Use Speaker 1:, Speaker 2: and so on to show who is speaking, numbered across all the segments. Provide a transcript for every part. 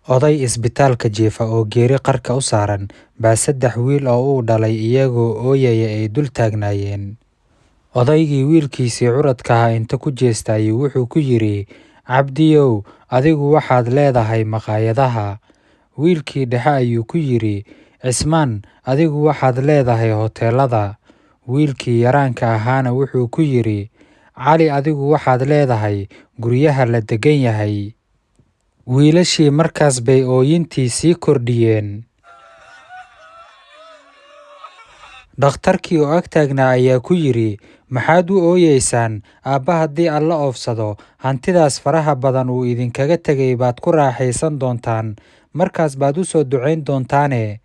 Speaker 1: Oday isbitaalka jiifa oo geeri qarka u saaran baa saddex wiil oo uu dhalay iyagoo ooyaya ay dul taagnaayeen. Odaygii wiilkiisii curadka ahaa inta ku jeestay ayuu wuxuu ku yidhi, "Cabdiyow, adigu waxaad leedahay maqaayadaha." Wiilkii dhexe ayuu ku yidhi, "Cismaan, adigu waxaad leedahay hoteelada." Wiilkii yaraanka ahaana wuxuu ku yidhi, "Cali, adigu waxaad leedahay guryaha la deggan yahay." Wiilashii markaas bay ooyintii sii kordhiyeen. Dhakhtarkii oo ag taagnaa ayaa ku yidhi, "Maxaad u ooyeysaan? Aabba haddii Alla oofsado, hantidaas faraha badan uu idinkaga tegay baad ku raaxaysan doontaan, markaas baad u soo ducayn doontaane."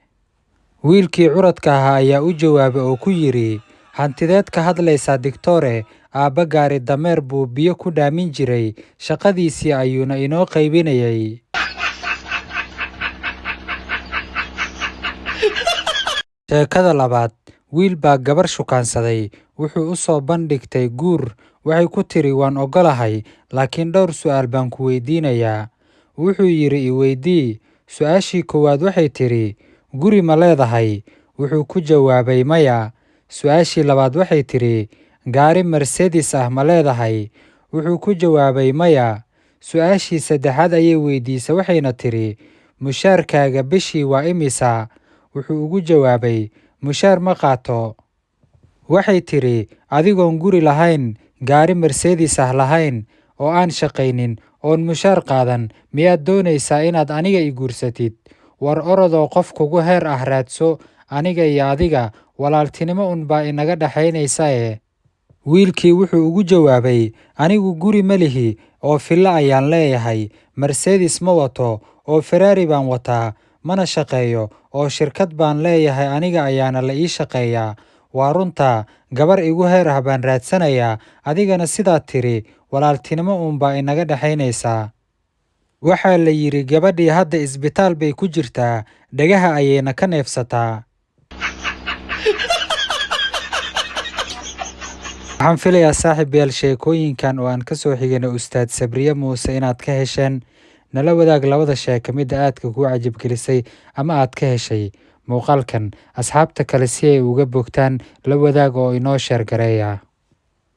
Speaker 1: Wiilkii curadka ahaa ayaa u jawaabay oo ku yidhi, "Hantideed ka hadlaysaa digtoore, aabba gaari dameer buu biyo ku dhaamin jiray, shaqadiisii ayuuna inoo qaybinayay." Sheekada labaad, wiil baa gabar shukaansaday, wuxuu u soo bandhigtay guur. Waxay ku tiri, "Waan oggolahay, laakiin dhowr su'aal baan ku weydiinayaa." Wuxuu yidhi, "I weydii." Su'aashii koowaad waxay tiri, "Guri ma leedahay?" Wuxuu ku jawaabay, "Maya." Su'aashii labaad waxay tiri, "Gaari Mercedes ah ma leedahay?" Wuxuu ku jawaabay, "Maya." Su'aashii saddexaad ayay weydiisay, waxayna tiri, "Mushaarkaaga bishii waa imisa?" Wuxuu ugu jawaabay, "Mushaar ma qaato." Waxay tiri, "Adigoon guri lahayn, gaari Mercedes ah lahayn, oo aan shaqaynin, oon mushaar qaadan, miyaad doonaysaa inaad aniga i guursatid? War orodoo qof kugu heer ah raadso, aniga iyo adiga walaaltinimo un baa inaga dhaxaynaysae." Wiilkii wuxuu ugu jawaabay, "Anigu guri ma lihi oo fillo ayaan leeyahay, Mercedes ma wato oo Ferrari baan wataa, mana shaqeeyo oo shirkad baan leeyahay, aniga ayaana la ii shaqeeyaa. Waa runtaa, gabar igu heer ah baan raadsanayaa, adigana sidaad tiri walaaltinimo uun baa inaga dhaxaynaysaa." Waxaa la yidhi gabadhii hadda isbitaal bay ku jirtaa, dhagaha ayayna ka neefsataa. Waxaan filayaa saaxiibayaal sheekooyinkan oo aan ka soo xiganay Ustaad Sabriye Muuse inaad ka hesheen. Nala wadaag labada sheeko midda aadka kuu cajabgelisay ama aad ka heshay muuqaalkan. Asxaabta kale si ay uga bogtaan la wadaag oo inoo sheer gareeya.